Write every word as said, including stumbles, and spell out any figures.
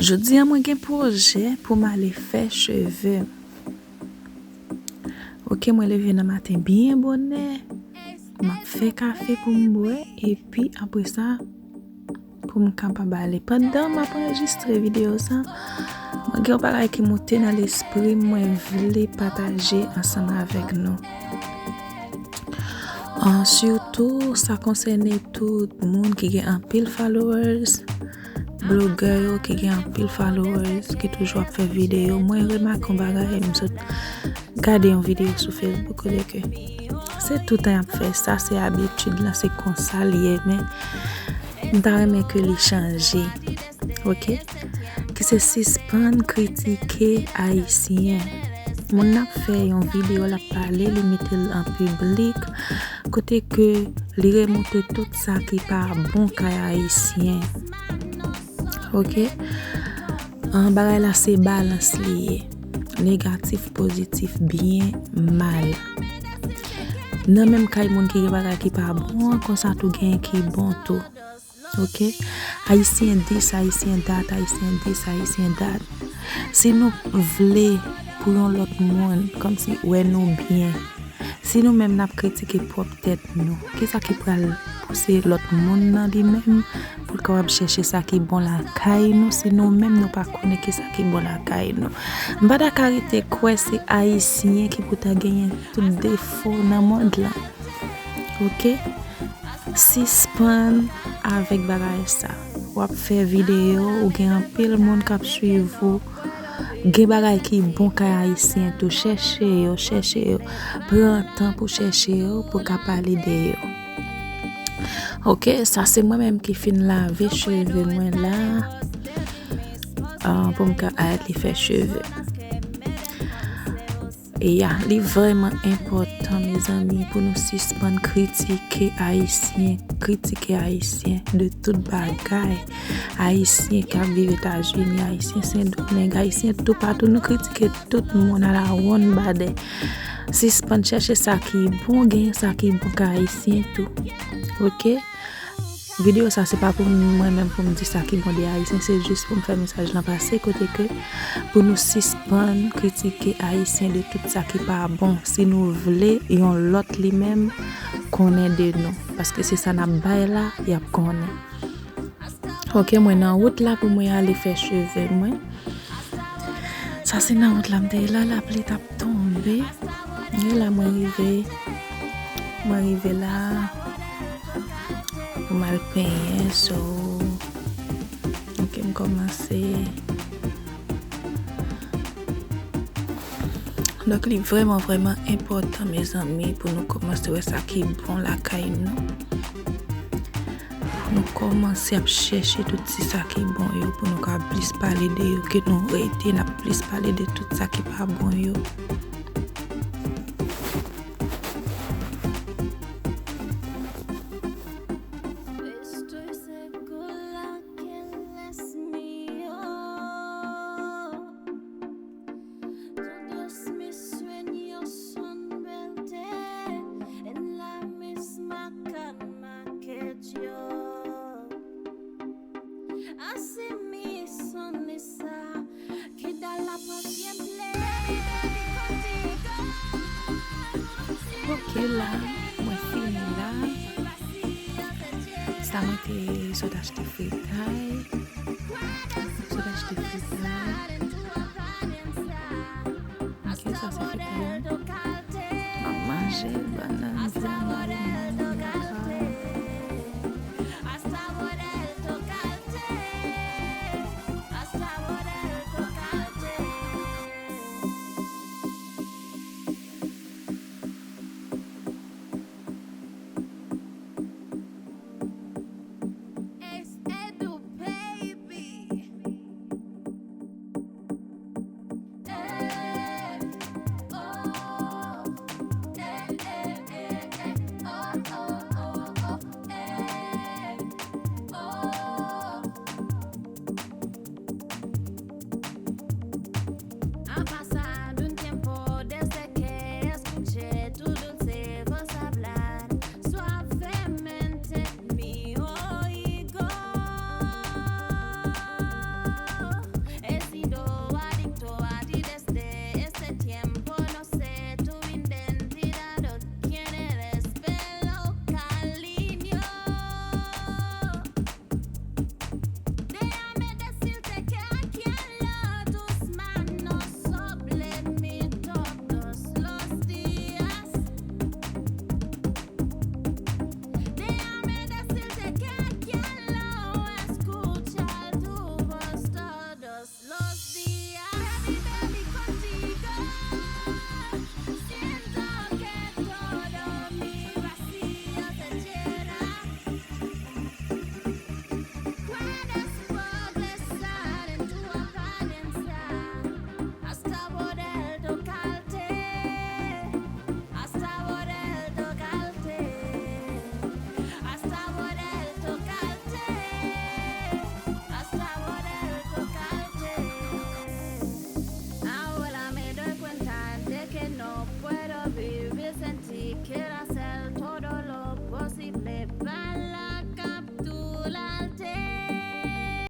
Jodi a mwen gen pwojè pou m ale fè cheve m. Ok, mwen leve nan maten byen bonè. M ap fè kafe pou m bwè, epi apre sa, pou m kapab ale. Pandan m ap anrejistre videyo sa, mwen gen yon bagay ki monte nan lespri m, mwen vle pataje ansanm avèk nou. An, sitou, sa konsène tout moun ki gen anpil followers, blogè yo ki gen anpil followers, ki toujou ap fè videyo. Mwen remake yon bagay, m sot gade yon videyo sou Facebook, kote ke se toutan y ap fè sa, se abitid lan, se konsa l ye, men m ta renmen ke li chanje, ok? Ki se sispann kritike Ayisyen. Moun nan ap fè yon videyo, l ap pale, li mete l an piblik, kote ke li remonte tout sa ki pa bon kay Ayisyen. Ok? An, bagay la se balans li ye. Negatif, pozitif, byen, mal. Nan menm kay moun ki gen bagay ki pa bon an, konsa tou gen ki bon tou. Ok? Ayisyen dis, Ayisyen dat, Ayisyen dis, Ayisyen dat. Si nou vle pou yon lòt moun, kòmsi, wè nou byen, si nou menm n ap kritike pwòp tèt nou, kisa ki pral pouse lòt moun nan li menm pou l kapab chèche sa ki bon lakay nou, si nou menm nou pa konnen kisa ki bon lakay nou? M pa ta ka rete kwè se Ayisyen ki pou ta genyen tout defo nan mond lan. Ok? Sispann avèk bagay sa. W ap fè videyo, ou gen anpil moun k ap swiv ou. Gen bagay ki bon kay Ayisyen tou. Chèche yo, chèche yo. Pran tan pou chèche yo, pou ka pale de yo. Ok, sa se mwen menm ki fin lave cheve mwen la. Ah, pou m ka ale fè cheve. E ya, li vrèman enpòtan, mezanmi, pou nou sispann kritike Ayisyen, kritike Ayisyen de tout bagay. Ayisyen k ap viv Etazini, Ayisyen Sendomeng, Ayisyen toupatou, nou kritike tout moun alawonnbadè. Sispann chèche sa ki bon, genyen sa ki bon k Ayisyen tou. Ok? Videyo sa se pa pou mwen menm pou m di sa ki bon de Ayisyen, se jis pou m fè mesaj lan pase kote ke pou nou sispann kritike Ayisyen de tout sa ki pa bon. Si nou vle yon lòt li menm konnen de nou, paske se sa n ap bay la, y ap konnen. Ok, mwen nan wout la pou mwen ale fè cheve mwen. Sa se nan wout la m te ye la, lapli t ap tonbe. E la mwen rive, mwen rive la pou m al penyen, so, ok, m kòmanse. Donk, li vrèman, vrèman enpòtan, mezanmi, pou nou kòmanse wè sa ki bon lakay nou. Pou nou kòmanse ap chèche tout ti sa ki bon yo, pou nou ka plis pale de yo, ke nou rete, n ap plis pale de tout sa ki pa bon yo. Todos mis sueños son verte en la misma cama que yo. Así mi sonrisa quedará pa siempre contigo. Ok, la, mwen fini la. Sa mwen te sot achte fritay.